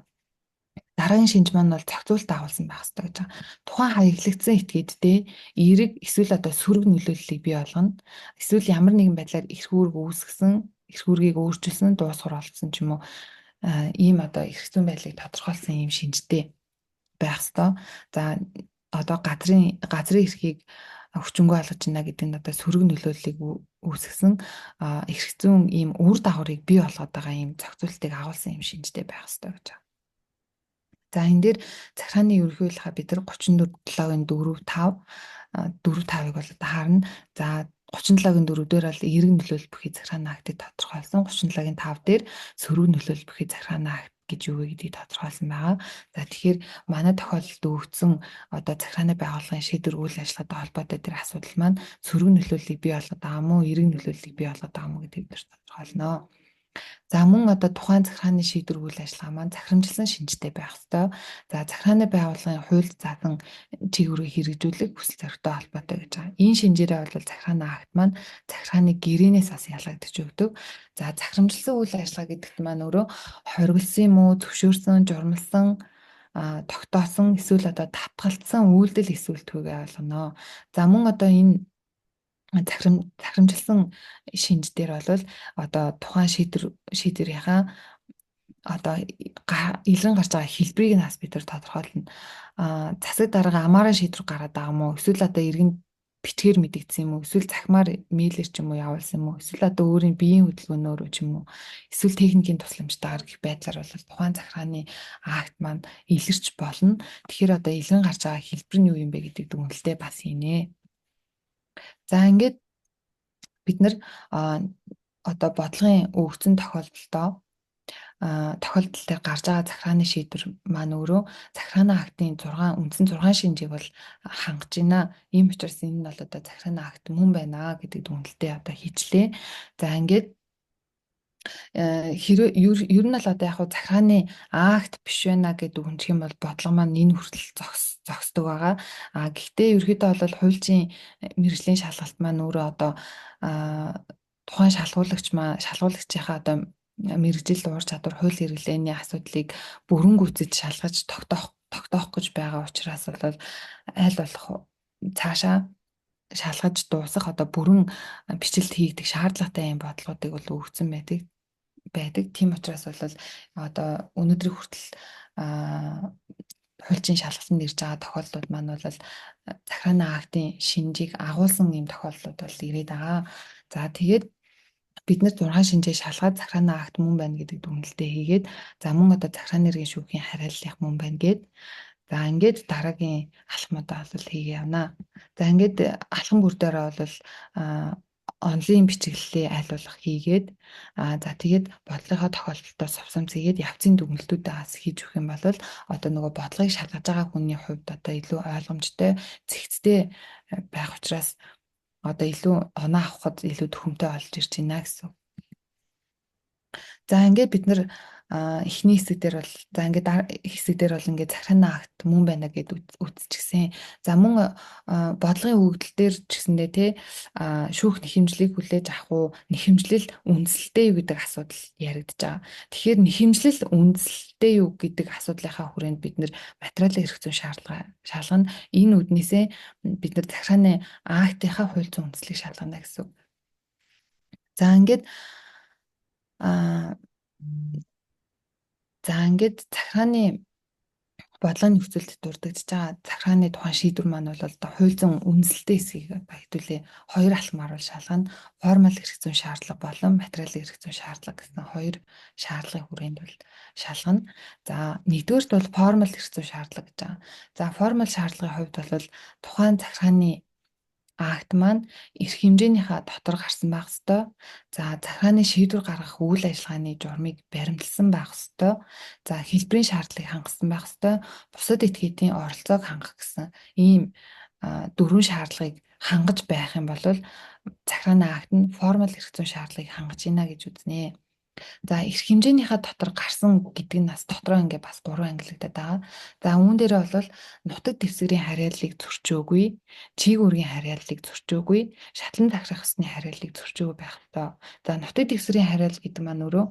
дараагийн шинж маань бол зохицуулалт агуулсан байх хэрэгтэй гэж байгаа. Тухайн хаяглагдсан этгээддээ эерэг эсвэл одоо сөрөг нөлөөллийг бий болгоно. Эсвэл ямар нэгэн байдлаар эрх үүрэг үүсгэсэн, эрх үүргийг өөрчилсөн, дуусгар олгосон ч юм уу, ийм одоо эрх зүйн байдлыг тодорхойлсон ийм шинжтэй байх ёстой. За, одоо газрын эрхийг хүчингүй олгож байна гэдэг нь одоо сөрөг нөлөөллийг үүсгэсэн, эрх зүйн ийм үр дагаврыг бий болгоод байгаа ийм зохицуултыг агуулсан юм шинжтэй байх ёстой гэж байна. За, энэ дээр захиргааны ерөнхий хуулийнхаа бид нар 34 7-гийн 4 5 4 5-ыг бол одоо харна. За, 37-гийн 4 дээр бол эерэг нөлөөлөл бүхий захиргааны актыг тодорхойлсон. 37-гийн 5 дээр сөрөг нөлөөлөл бүхий захиргааны акт гэж юу вэ гэдгийг тодорхойлсон байгаа. За, тэгэхээр манай тохиолдолд өгөгдсөн одоо захиргааны байгууллагын шийдвэр үйл ажиллагаатай холбоотой тэр асуудал маань сөрөг нөлөөллийг бий болгоод байгаа юм уу, эерэг нөлөөллийг бий болгоод байгаа юм уу гэдгийг бид тодорхойлно. За, мөн одоо тухайн захиргааны шийдвэр үйл ажиллагаа маань захирамжилсан шинжтэй байх ёстой. За, захиргааны байгууллагын хуульд заасан чиг үүргийг хэрэгжүүлэх хүсэл зоригтой холбоотой гэж байгаа. Энэ шинжээрээ бол захиргааны акт маань захиргааны гэрээнээс бас ялгагдаж өгдөг. За, захирамжилсан үйл ажиллагаа гэдэгт маань өөрөө хориглосон юм уу, зөвшөөрсөн, журмалсан, тогтоосон эсвэл одоо давтгалтсан үйлдэл эсвэл түүгээ ойлгоно. За, мөн одоо энэ захирамжилсан шинж дээр бол одоо тухайн шийдвэрийнхаа одоо илрэн гарч байгаа хэлбэрийг нь бас бид нар тодорхойлно. Засаг дарга амаараа шийдвэр гаргаад байгаа юм уу? Эсвэл одоо иргэн бичгээр мэдэгдсэн юм уу? Эсвэл захимаар, мэйлэр ч юм уу явуулсан юм уу? Эсвэл одоо өөрийн биеийн хөдөлгөөнөөр ч юм уу? Эсвэл техникийн тусламжтайгаар гэх байдлаар бол тухайн захиргааны акт маань илэрч болно. Тэгэхээр одоо илрэн гарч байгаа хэлбэр нь юу юм бэ гэдэг дүгнэлтээ бас хийнэ. За, ингээд бид нар одоо бодлогын өгөгдсөн тохиолдол дээр гарч байгаа захиргааны шийдвэр маань өөрөө захиргааны актын 6 үндсэн 6 шинжийг бол хангаж байна. Ийм учраас энэ нь бол одоо захиргааны акт мөн байна гэдэг дүгнэлтээ одоо хийчлээ. За, ингээд хэрэг ер нь бол одоо яг захиргааны акт биш байна гэдэг дүгнэх юм бол бодлого маань энэ хүртэл зогсдог байгаа. А гэхдээ ерөөдөө бол хуульчийн мэргэжлийн шалгалт маань өөрөө одоо тухайн шалгуулагч маа шалгуулагчийнхаа одоо мэргэжил, ур чадвар, хууль хэрэглээний асуудлыг бүрэн гүйцэж шалгаж тогтоох тогтоох гэж байгаа учраас бол аль болох цаашаа шалгаж дуусах одоо бүрэн бичлэлт хийгдэх шаардлагатай юм бодлогоодыг бол өгсөн байдаг. Тийм учраас бол одоо өнөөдрийг хүртэл хуульчийн шалгалтанд ирж байгаа тохиолдлууд маань бол захирааны актын шинжийг агуулсан ийм тохиолдлууд бол ирээд байгаа. За тэгээд бид нар 6 шинжээ шалгаад захирааны акт мөн байна гэдэг дүгнэлтээ хийгээд, за мөн одоо захирааны иргэн шүүхийн хариаллах мөн байна гээд, за ингээд дараагийн алхмуудаа бол хийгээ явна. За ингээд алхам бүр дээрээ бол онлайн бичиглэлээ аль болох хийгээд, за тэгээд бодлогынхоо тохиолдолдоо совсомц хийгээд явцын дүгнэлтүүдээ бас хийж өгөх юм бол одоо нөгөө бодлогыг шалгаж байгаа хүний хувьд одоо илүү ойлгомжтой, зэгцтэй байх учраас одоо илүү оноо авахад илүү төхөмтэй болж ирж байна гэсэн. За ингээд бид нар эхний хэсэг дээр бол за ингээд хэсэг дээр бол ингээд захирааны акт мөн байна гэд үзчихсэн. За мөн бодлогын өгөгдөл дээр ч гэсэндээ те шүүх нэхэмжлийг хүлээж авах уу, нэхэмжлэл үндэслэлтэй юу гэдэг асуудал яригдж байгаа. Тэгэхээр нэхэмжлэл үндэслэлтэй юу гэдэг асуудлынхаа хүрээнд бид нэр материалын эрх зүйн шаардлага шалгана. Энэ үднээсээ бид нар захирааны актынхаа хууль зүйн үндэслэлийг шалгана гэсэн үг. За ингээд за ингээд захирааны бодлогын нөхцөлд дурддагдж байгаа захирааны тухайн шийдвэр маань бол одоо хууль зүйн үндэслэлтэй хэсгийг одоо хэдүүлээ хоёр алхмаар бол шалгана. Формал эрх зүйн шаардлага болон материалын эрх зүйн шаардлага гэсэн хоёр шаардлагын хүрээнд бол шалгана. За нэгдүгээрт бол формал эрх зүйн шаардлага гэж байгаа. За формал шаардлагын хувьд бол тухайн захирааны акт маань эрх хэмжээнийхээ дотор гарсан байх ёстой. За захирааны шийдвэр гаргах үйл ажиллагааны журмыг баримтлсан байх ёстой. За хэлбэрийн шаардлагыг хангасан байх ёстой. Бусад этгээдийн оролцоог хангах гэсэн ийм дөрвөн шаардлагыг хангаж байх юм бол захирааны акт нь формал эрх зүйн шаардлагыг хангаж байна гэж үзнэ. За эрх хэмжээнийхээ дотор гарсан гэдэг нь бас дотроо ингээ бас гурван ангилагдаад байгаа. За үүн дээрээ бол нутаг дэвсгэрийн харьяаллыг зөрчөөгүй, чийгүүргийн харьяаллыг зөрчөөгүй, шатлан захирах ёсны харьяаллыг зөрчөөгүй байх ёстой. За нутаг дэвсгэрийн харьяал гэдэг маань өөрөө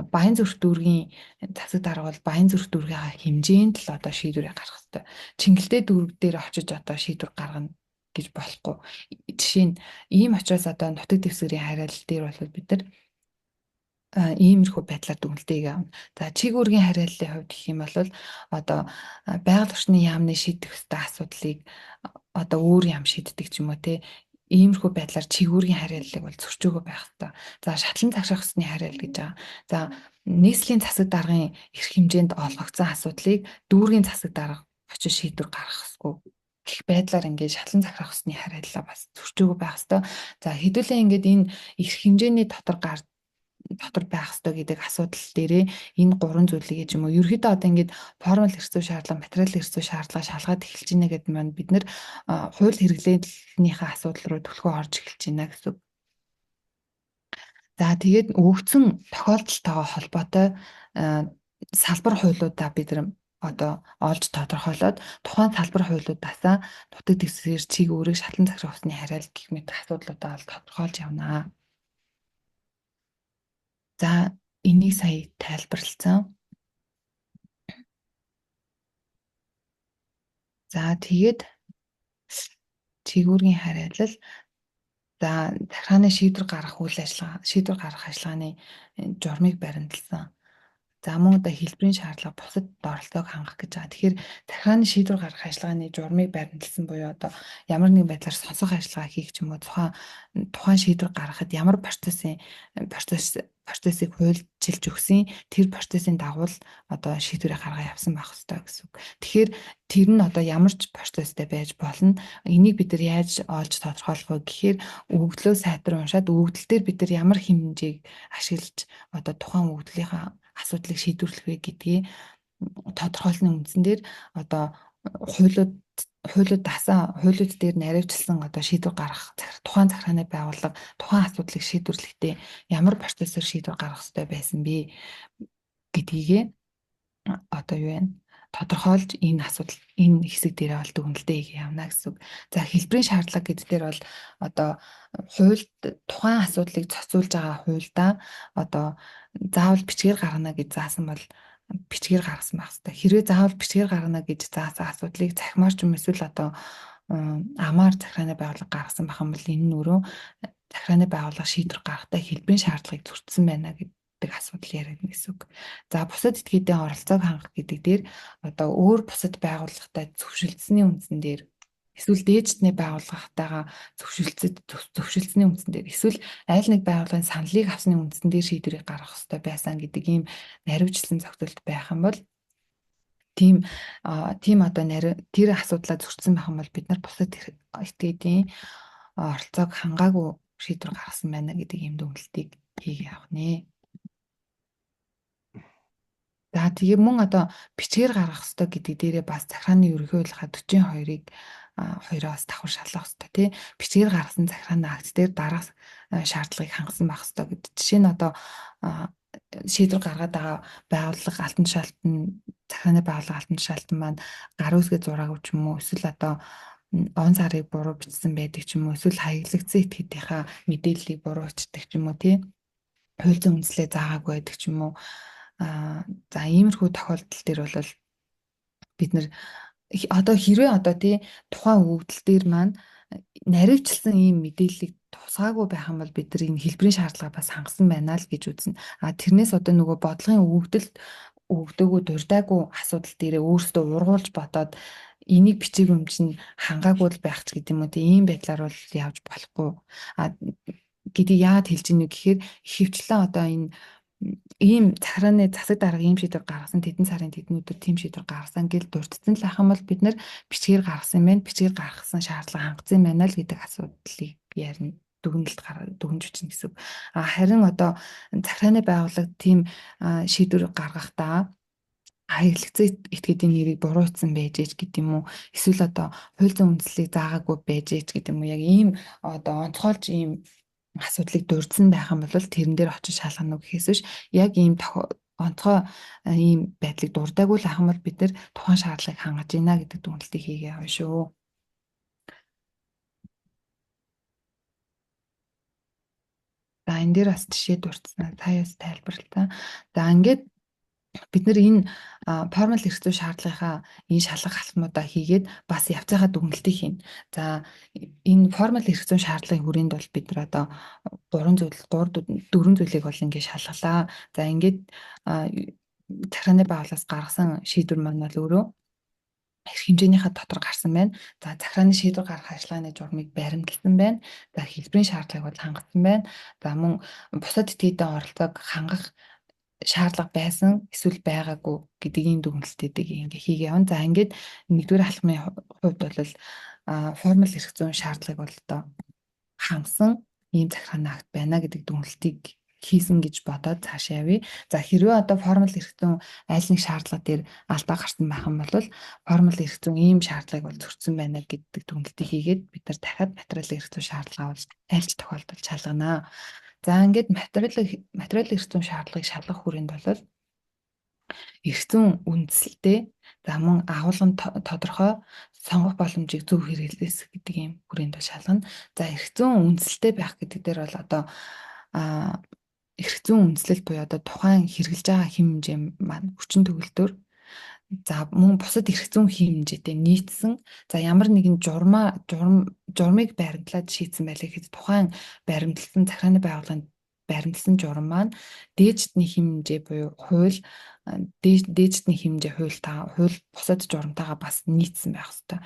Баян зүрх дүүргийн засаг дарга бол Баян зүрх дүүргийнхаа хэмжээнд л одоо шийдвэрээ гаргах ёстой. Чингэлтэй дүүрэг дээр очиж одоо шийдвэр гаргана гэж болохгүй. Жишээ нь ийм учраас одоо нутаг дэвсгэрийн харьяалал дээр бол бид нар иймэрхүү байдлаар дүгнэлтийг авна. За чийгүүргийн харьяаллын хувьд гэх юм бол одоо байгаль орчны яамны шийдэх ёстой асуудлыг одоо өөр яам шийддэг ч юм уу те иймэрхүү байдлаар чийгүүргийн харьяаллыг бол зөрчөөгөө байх ёстой. За шатлан захирах ёсны харьяал гэж байгаа. За нийслэлийн засаг даргын эрх хэмжээнд олгогдсон асуудлыг дүүргийн засаг дарга очиж шийдвэр гаргах ёсгүй гэх байдлаар ингээд шатлан захирах ёсны харьяаллаа бас зөрчөөгөө байх ёстой. За хэдүүлээ ингээд энэ эрх хэмжээний дотор дотор байх ёстой гэдэг асуудал дээрээ энэ гурван зүйлийг ч юм уу ерөөхдөө одоо ингээд формал эрх зүйн шаардлага, материал эрх зүйн шаардлага шалгаад эхэлж байна гэдэг маань бид нэр хууль хэрэглээлнийхээ асуудал руу түлхүү орж эхэлж байна гэсэн үг. За тэгээд өгөгдсөн тохиолдолтойгоо холбоотой салбар хуулиудаа бид нар одоо олж тодорхойлоод тухайн салбар хуулиудаасаа нутаг дэвсгэр чиг үүрэг шатлан захирах усны харьяал гэх мэт асуудлуудаа ол тодорхойлж явна. За энийг сая тайлбарласан. За тэгээд чигүүргийн харьяалал, за захирааны шийдвэр гаргах үйл ажиллагаа, шийдвэр гаргах ажиллагааны журмыг баримтлсан. За мөн одоо хэлбэрийн шаардлага, бусад оролцоог хангах гэж байгаа. Тэгэхээр захирааны шийдвэр гаргах ажиллагааны журмыг баримтлсан буюу одоо ямар нэгэн байдлаар сонсох ажиллагаа хийх ч юм уу тухайн шийдвэр гаргахад ямар процессыг хуульчилж өгсөн тэр процессын дагуу л одоо шийдвэрээ гаргаа явсан байх ёстой гэсэн үг. Тэгэхээр тэр нь одоо ямар ч процесстэй байж болно. Энийг бид нар яаж олж тодорхойлох вэ гэхээр өгөгдлөө сайтар уншаад өгөгдөл дээр бид нар ямар хэмжээг ашиглаж одоо тухайн өгөгдлийнхаа асуудлыг шийдвэрлэх вэ гэдгийг тодорхойлсны үндсэн дээр одоо хуулиуд дасан хуулиуд дээр наривчлсан одоо шийдвэр гаргах тухайн захирааны байгууллага тухайн асуудлыг шийдвэрлэхдээ ямар процессор шийдвэр гаргах ёстой байсан бэ гэдгийгээ одоо юу вэ тодорхойлж энэ асуудал энэ хэсэг дээрээ бол дүгнэлтээ хийх явна гэсэн үг. За хэлбэрийн шаардлага гэдэг дээр бол одоо хуульд тухайн асуудлыг зохицуулж байгаа хуульдаа одоо заавал бичгээр гаргана гэж заасан бол бичгээр гаргасан байх хэрэгтэй. Хэрвээ заавал бичгээр гаргана гэж заасан асуудлыг цахимаар ч юм эсвэл одоо амаар захирааны байгууллага гаргасан байх юм бол энэ нь өөрөө захирааны байгууллага шийдвэр гаргахдаа хэлбэрийн шаардлагыг зөрчсөн байна гэдэг асуудал яригдана гэсэн үг. За бусад этгээдийн оролцоог хангах гэдэг дээр одоо өөр бусад байгууллагатай зөвшөлдсөний үндсэн дээр эсвэл дээжтний байгууллагатайгаа зөвшөлдсөний үндсэн дээр эсвэл аль нэг байгууллагын саналыг авсны үндсэн дээр шийдвэрийг гаргах ёстой байсан гэдэг ийм наривчлан зохицолт байх юм бол тийм тийм одоо тэр асуудлаа зөрчсөн байх юм бол бид нар бусад этгээдийн оролцоог хангаагүй шийдвэр гаргасан байна гэдэг ийм дүгнэлтийг хийгээ явах нэ. За тэгээ мөн одоо бичгээр гаргах ёстой гэдэг дээрээ бас захирааны ерөнхий хуулийнхаа 42-ыг хоёроос давхар шалгах ёстой тий. Бичгээр гаргасан захирааны акт дээр дараах шаардлагыг хангасан байх ёстой гэдэг. Жишээ нь одоо шийдвэр гаргаад байгаа байгууллага алтан тушаалтан захирааны байгууллага алтан тушаалтан маань гар үсгээ зураагүй ч юм уу эсвэл одоо он сарыг буруу бичсэн байдаг ч юм уу эсвэл хаяглагдсан этгээдийнхаа мэдээллийг буруу бичдэг ч юм уу тий. Хууль зүйн үндслээ заагаагүй байдаг ч юм уу. За иймэрхүү тохиолдол дээр бол бид нар одоо хэрвээ одоо тий тухайн өгөгдөл дээр маань наривчлсан ийм мэдээллийг тусгаагүй байх юм бол бид нар энэ хэлбэрийн шаардлага бас хангасан байна л гэж үзнэ. А тэрнээс одоо нөгөө бодлогын өгөгдөлд өгдөөгүй дурдаагүй асуудал дээрээ өөрсдөө ургуулж бодоод энийг бичиг юм чинь хангаагүй л байх ч гэдэг юм уу тий ийм байдлаар бол явж болохгүй. А гэдгийг яагаад хэлж ийнө гэхээр ихэвчлэн одоо энэ ийм захирааны засаг дарга ийм шийдвэр гаргасан тэдэн сарын тэдэн өдөр тийм шийдвэр гаргасан гэж дурдсан л ах юм бол бид нар бичгээр гаргасан юм байна бичгээр гаргасан шаардлага хангасан юм байна л гэдэг асуудлыг ярина дүгнэлт дүгнж бичнэ гэсэн үг. А харин одоо захирааны байгууллага тийм шийдвэр гаргахдаа хаяглагдсан этгээдийн нэрийг буруу утсан байж ээж гэдэг юм уу эсвэл одоо хууль зүйн үндслийг заагаагүй байж ээж гэдэг юм уу яг ийм одоо онцгойлж ийм асуудлыг дурдсан байх юм бол тэрэн дээр очиж шалгана уу гэхээс биш яг ийм онцгой ийм байдлыг дурдаагүй л ах юм бол бид нар тухайн шаардлагыг хангаж байна гэдэг дүгнэлтийг хийгээ явна шүү. За энэ дээр бас жишээ дурдсан. Сая бас тайлбарлалаа. За ингээд бид нар энэ формал эрх зүйн шаардлагынхаа энэ шалгах алхмуудаа хийгээд бас явцынхаа дүгнэлтийг хийнэ. За энэ формал эрх зүйн шаардлагын хүрээнд бол бид нар одоо 3 зүйл 3 4 зүйлийг бол ингээд шалгалаа. За ингээд захирааны байгууллагаас гаргасан шийдвэр маань бол өөрөө эрх хэмжээнийхээ дотор гарсан байна. За захирааны шийдвэр гаргах ажиллагааны журмыг баримтлсан байна. За хэлбэрийн шаардлагыг бол хангасан байна. За мөн бусад этгээдийн оролцоог хангах шаардлага байсан эсвэл байгаагүй гэдэг ийм дүгнэлтүүдийг ингээ хийгээ явна. За ингээд нэгдүгээр алхмын хувьд бол формал эрх зүйн шаардлагыг бол одоо хангасан ийм захирааны акт байна гэдэг дүгнэлтийг хийсэн гэж бодоод цаашаа явъя. За хэрвээ одоо формал эрх зүйн аль нэг шаардлага дээр алдаа гарсан байх юм бол формал эрх зүйн ийм шаардлагыг бол зөрчсөн байна гэдэг дүгнэлтийг хийгээд бид нар дахиад материал эрх зүйн шаардлага бол аль ч тохиолдолд шалгана. За ингээд материал эрх зүйн шаардлагыг шалгах хүрээнд бол эрх зүйн үндсэлтэй за мөн агуулгын тодорхой сонгох боломжийг зөв хэрэглээс гэдэг ийм хүрээнд бол шалгана. За эрх зүйн үндсэлтэй байх гэдэг дээр бол одоо эрх зүйн үндслэл буюу одоо тухайн хэрэглэж байгаа хэм хэмжээ маань хүчин төгөлдөр за мөн бусад эрх зүйн хэм хэмжээтэй нийцсэн за ямар нэгэн журмыг баримтлаад шийдсэн байлаа гэхэд тухайн баримтлсан захирааны байгууллагын баримтлсан журам маань дээждний хэм хэмжээ буюу хууль дээждний хэм хэмжээ хууль бусад журамтайгаа бас нийцсэн байх ёстой.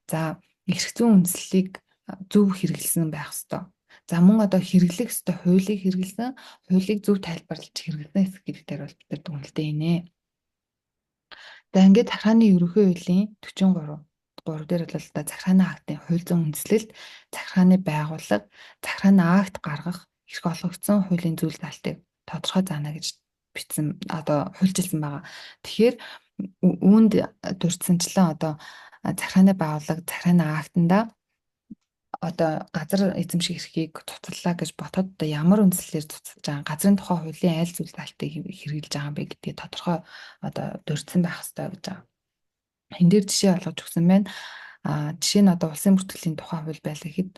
За эрх зүйн үндслэлийг зөв хэрэглэсэн байх ёстой. За мөн одоо хэрэглэх ёстой хуулийг хэрэглэсэн, хуулийг зөв тайлбарлаж хэрэглэсэн хэсэг гэдэг дээр бол бид нар дүгнэлтээ хийнэ. За ингээд захирааны ерөнхий хуулийн 43 3 дээр бол одоо захирааны актын хууль зүйн үндслэлт, захирааны байгууллага, захирааны акт гаргах эрх олгогдсон хуулийн зүйл залтыг тодорхой заана гэж бичсэн одоо хуульчилсан байгаа. Тэгэхээр үүнд дурдсанчлан одоо захирааны байгууллага захирааны актанда одоо газар эзэмших эрхийг цуцаллаа гэж ботход одоо ямар үндслээр цуцалж байгаа газрын тухай хуулийн аль зүйл залтыг хэрэглэж байгаа юм бэ гэдгийг тодорхой одоо дурдсан байх ёстой гэж байгаа. Энэ дээр жишээ олгож өгсөн байна. Жишээ нь одоо улсын бүртгэлийн тухай хууль байлаа гэхэд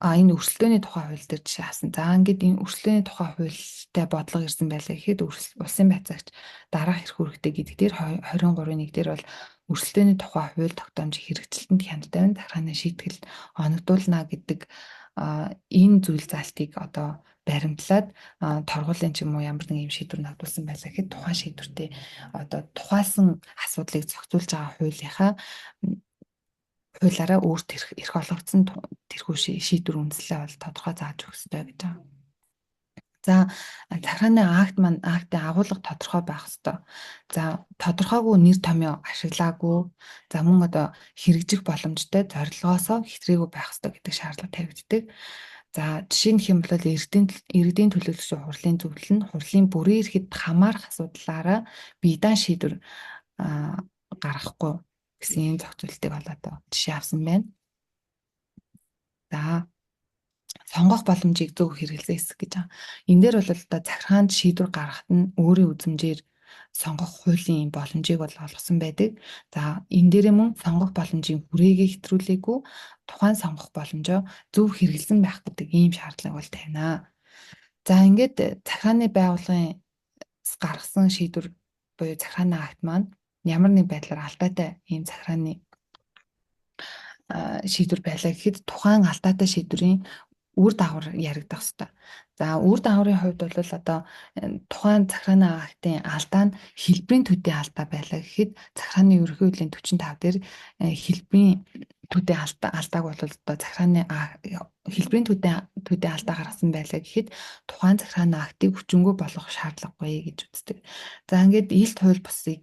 Энэ өрсөлдөөний тухай хууль дээр жишээ авсан. За, ингээд энэ өрсөлдөөний тухай хуультай бодлого ирсэн байлаа гэхэд улсын байцаагч дараах эрх үүрэгтэй гэдэг дээр 23-ын 1 дээр бол өрсөлдөөний тухай хууль тогтоомжийн хэрэгжилтэнд хяналттай байна. Захиргааны шийтгэл оногдуулна гэдэг энэ зүйл заалтыг одоо баримтлаад торгуулийн ч юм уу ямар нэг юм шийдвэр ногдуулсан байлаа гэхэд тухайн шийдвэртээ одоо тухайлсан асуудлыг зохицуулж байгаа хуулийнхаа хуулиараа өөрт эрх олгогдсон тэрхүү шийдвэр үндэслэлээ бол тодорхой зааж өгөх ёстой гэж байгаа. За, захиргааны акт маань актын агуулга тодорхой байх ёстой. За, тодорхойгүй нэр томьёо ашиглаагүй. За, мөн одоо хэрэгжих боломжтой зорилгоосоо хэтэрээгүй байх ёстой гэдэг шаардлага тавигддаг. За, жишээ нь хэм бол иргэдийн төлөөлөгчийн хурлын зөвлөл нь хурлын бүрийн эрхэд хамаарах асуудлаараа бие даан шийдвэр гаргахгүй гэсэн ийм зохицуултыг бол одоо жишээ авсан байна. За, сонгох боломжийг зөв хэрэглэсэн хэсэг гэж байгаа. Энэ дээр бол одоо захиргаанд шийдвэр гаргахад нь өөрийн үзмжээр сонгох хуулийн боломжийг бол олгосон байдаг. За, энэ дээрээ мөн сонгох боломжийн хүрээгээ хэтрүүлээгүй, тухайн сонгох боломжоо зөв хэрэглэсэн байх гэдэг ийм шаардлагыг бол тавина. За, ингээд захиргааны байгууллагын гаргасан шийдвэр буюу захиргааны акт маань ямар нэг байдлаар алдаатай ийм захиргааны шийдвэр байлаа гэхэд тухайн алдаатай шийдвэрийн үр дагавар яригдах ёстой. За, үр дагаврын хувьд бол одоо тухайн захиргааны актын алдаа нь хэлбэрийн төдий алдаа байлаа гэхэд захиргааны ерөнхий хуулийн 45 дээр хэлбэрийн төдий алдааг бол одоо захиргааны хэлбэрийн төдий алдаа гаргасан байлаа гэхэд тухайн захиргааны актыг хүчингүй болгох шаардлагагүй гэж үздэг. За, ингээд илт хууль бусыг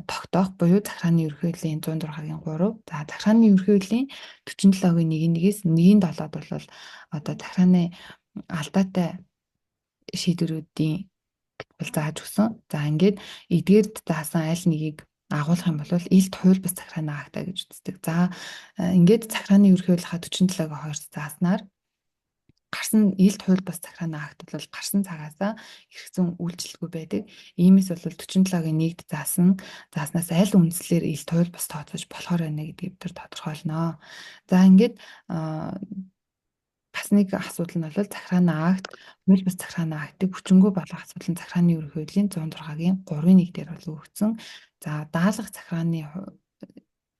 тогтоох буюу захиргааны ерөнхий хуулийн 106-гийн 3, за, захиргааны ерөнхий хуулийн 47-гийн 1-ээс 1-7-д бол одоо захиргааны алдаатай шийдвэрүүдийн бол зааж өгсөн. За, ингээд эдгээрд заасан аль нэгийг агуулах юм бол илт хууль бус захиргааны актаа гэж үздэг. За, ингээд захиргааны ерөнхий хуулийнхаа 47-гийн 2 зааснаар гарсан илт хууль бус захиргааны акт бол гарсан цагаасаа эрх зүйн үйлчлэлгүй байдаг. Иймээс бол 47-гийн 1-д зааснаас аль үндслээр илт хууль бус тооцож болохоор байна гэдгийг бид нар тодорхойлноо. За, ингээд бас нэг асуудал нь бол захиргааны акт, хууль бус захиргааны актыг хүчингүй болгох асуудал нь захиргааны ерөнхий хуулийн 106-гийн 3-1 дээр бол өгөгдсөн. За, даалгах захиргааны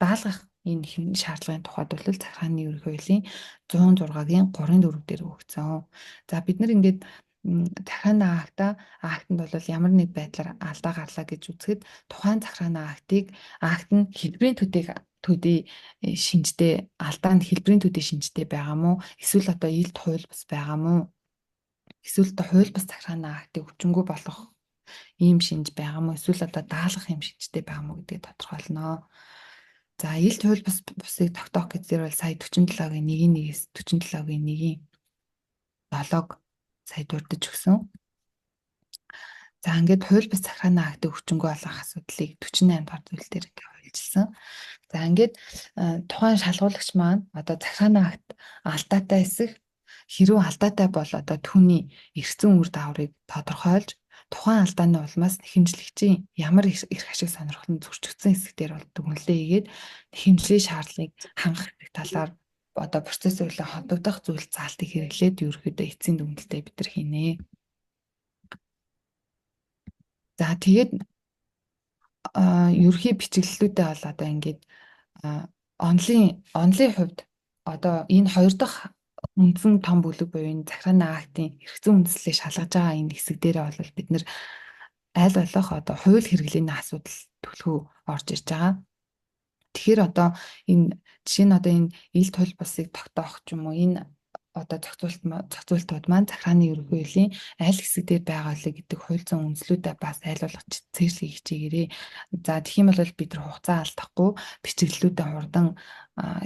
даалгах энэ шаардлагын тухайд бол захиргааны ерөнхий хуулийн 106-гийн 3-4 дээр өгөгдсөн. За, бид нар ингээд захиргааны актанд бол ямар нэг байдлаар алдаа гарлаа гэж үзэхэд тухайн захиргааны акт нь хэлбэрийн төдий шинжтэй, алдаа нь хэлбэрийн төдий шинжтэй байгаа мó, эсвэл одоо илт хууль бус байгаа мó, эсвэл одоо хууль бус захиргааны актыг хүчингүй болгох ийм шинж байгаа мó, эсвэл одоо даалгах юм шинжтэй байгаа мó гэдгийг тодорхойлноо. За, илт хууль бусыг тогтоох гэдгээр бол сая 47-гийн 1-ээс 47-гийн 1-ийн 7-г сая дурдж өгсөн. За, ингээд хууль бус захиргааны актыг хүчингүй болгох асуудлыг 48 дугаар зүйл дээр ингээд хуульчилсан. За, ингээд тухайн шалгуулагч маань одоо захиргааны акт алдаатай эсэх хэрвээ алдаатай бол одоо түүний эрх зүйн үр дагаврыг тодорхойлж, тухайн алдааны улмаас нэхэмжлэгчийн ямар эрх ашиг сонирхол нь зөрчигдсөн хэсэг дээр бол дүгнэлээ хийгээд нэхэмжлийн шаардлагыг хангах талаар одоо процесс хуулийн холбогдох зүйл заалтыг хэрэглээд ерөнхийдөө эцсийн дүгнэлтээ бид нар хийнэ. За, тэгээд ерөнхий бичиглэлүүдээ бол одоо ингээд онолын хувьд одоо энэ хоёр дахь үндсэн том бүлэг буюу энэ захиргааны актын эрх зүйн үндслийг шалгаж байгаа энэ хэсэг дээрээ бол бид нэр аль болох одоо хууль хэрэглээний асуудал түлхүү орж ирж байгаа. Тэгэхээр одоо энэ жишээ нь одоо энэ илт хууль бусыг тогтоох ч юм уу, энэ одоо зохицуултууд маань захиргааны ерөнхий хуулийн аль хэсэг дээр байгаа вэ гэдэг хууль зүйн үндслүүдээ бас аль болох цээжлэхийг хичээгээрэй. За, тэгэх юм бол бид нар хугацаа алдахгүй бичиглэлүүдээ хурдан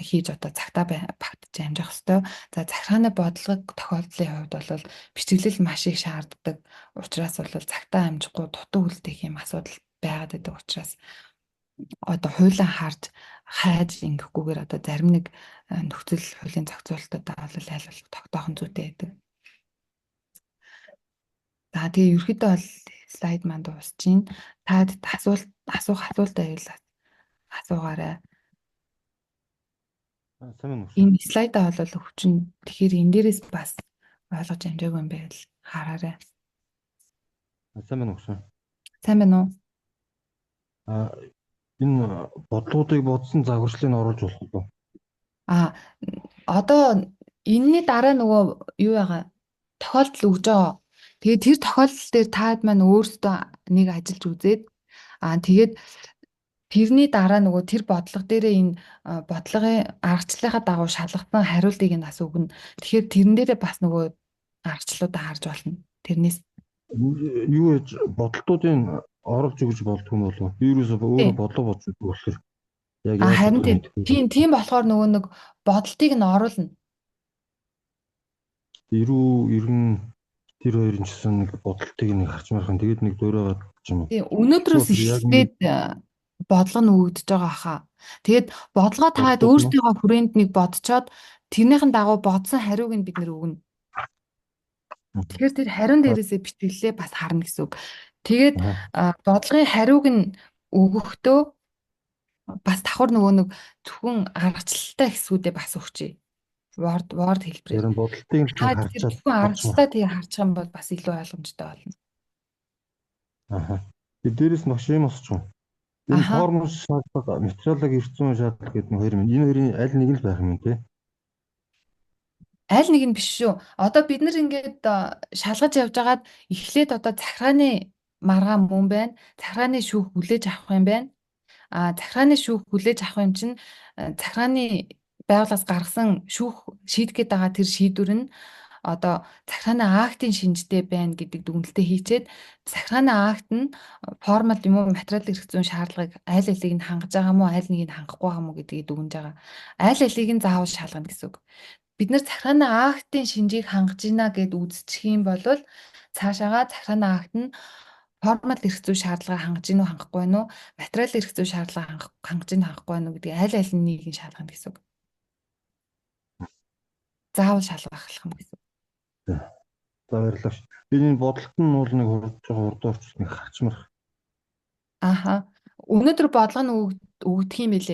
хийж одоо цагтаа багтаж амжих ёстой. За, захиргааны бодлого тохиолдлын хувьд бол бичиглэл маш их шаарддаг учраас бол цагтаа амжихгүй дутуу үлдэх юм асуудал байгаад байдаг учраас одоо хуулиа харж хайж ингэхгүйгээр одоо зарим нэг нөхцөл хуулийн зохицуултуудаа бол аль болох тогтоохон зүйтэй байдаг. За, тэгээ ерөөхдөө бол слайд маань дуусч байна. Та асуух асуулт байвал асуугаарай. Сайн байна уу? Энэ слайдаа бол өвчин. Тэгэхээр энэ дээрээс бас ойлгож амжаагүй юм байвал хараарай. Сайн байна уу? Сайн байна уу? А, энэ бодлогуудыг бодсон загварчлалыг оруулж болох уу? А, одоо энэний дараа нөгөө юу байгаа, тохиолдол өгж байгаа. Тэгээд тэр тохиолдол дээр таад маань өөрсдөө нэг ажиллаж үзээд, тэгээд тэрний дараа нөгөө тэр бодлого дээрээ энэ бодлогын аргачлалынхаа дагуу шалгасан хариултыг нь бас өгнө. Тэгэхээр тэрэн дээрээ бас нөгөө аргачлалуудаа харж болно. Тэрнээс Юу яаж бодлуудын оруулж өгж болдго юм болов уу? Би юусоо өөрөө бодлого бодож өгөх болохоор яг А, харин тийм болохоор нөгөө нэг бодолтыг нь оруулна. 90 90 тэр хоёрын ч гэсэн нэг бодолтыг нэг харчмаархан, тэгээд нэг дуурайгаад ч юм уу. Тийм, өнөөдрөөс эхлээд бодлого нь өгөгдөж байгаа хаа. Тэгээд бодлогоо таад өөрсдийнхөө хүрээнд нэг бодцоод, тэрнийхэн дагуу бодсон хариуг нь бид нэр өгнө. Тэгэхээр тэр хариун дээрээсээ битгэлээ бас харна гэсэн үг. Тэгээд бодлогын хариуг нь өгөхдөө бас давхар нөгөө нэг зөвхөн аргачлалтай хэсгүүдээ бас өгчээ. Word хэлбэрээр. Тэр бодолтыг харчаад зөвхөн аргачлалтай тэгээ харчих юм бол бас илүү ойлгомжтой болно. Аха. Тэгээд дээрэс нь багш юм босч юм. Энэ форм шаардлага, материалыг эрх зүйн шаардлага гэдэг нь хоёр юм. Энэ хоёрын аль нэг нь л байх юм те? Аль нэг нь биш шүү. Одоо бид нар ингээд шалгаж явж байгаад эхлээд одоо захиргааны маргаан мөн байна. Захиргааны шүүх хүлээж авах юм байна. А, захиргааны шүүх хүлээж авах юм чинь захиргааны байгууллагаас гаргасан шүүх шийдэх гээд байгаа тэр шийдвэр нь одоо захиргааны актын шинжтэй байна гэдэг дүгнэлтээ хийчээд, захиргааны акт нь формал юм уу, материал эрх зүйн шаардлагыг аль алийг нь хангаж байгаа мó, аль нэгийг нь хангахгүй байгаа мó гэдгийг дүгнэж байгаа. Аль алийг нь заавал шалгана гэсэн үг. Бид нар захиргааны актын шинжийг хангаж гинэ гэд үзчих юм бол цаашаага захиргааны акт нь формал эрх зүй шаардлага хангаж гинүү, хангахгүй байна уу, материал эрх зүй шаардлага хангаж гинүү, хангахгүй байна уу гэдгийг аль аль нэг нь шалгана гэсэн үг. Заавал шалгах юм гэсэн. За, баярлалаа. Би энэ бодолт нь бол нэг хурд жоо хурд орчих нэг харчмар. Аха. Өнөөдөр бодлого нь өгдөх юм билээ.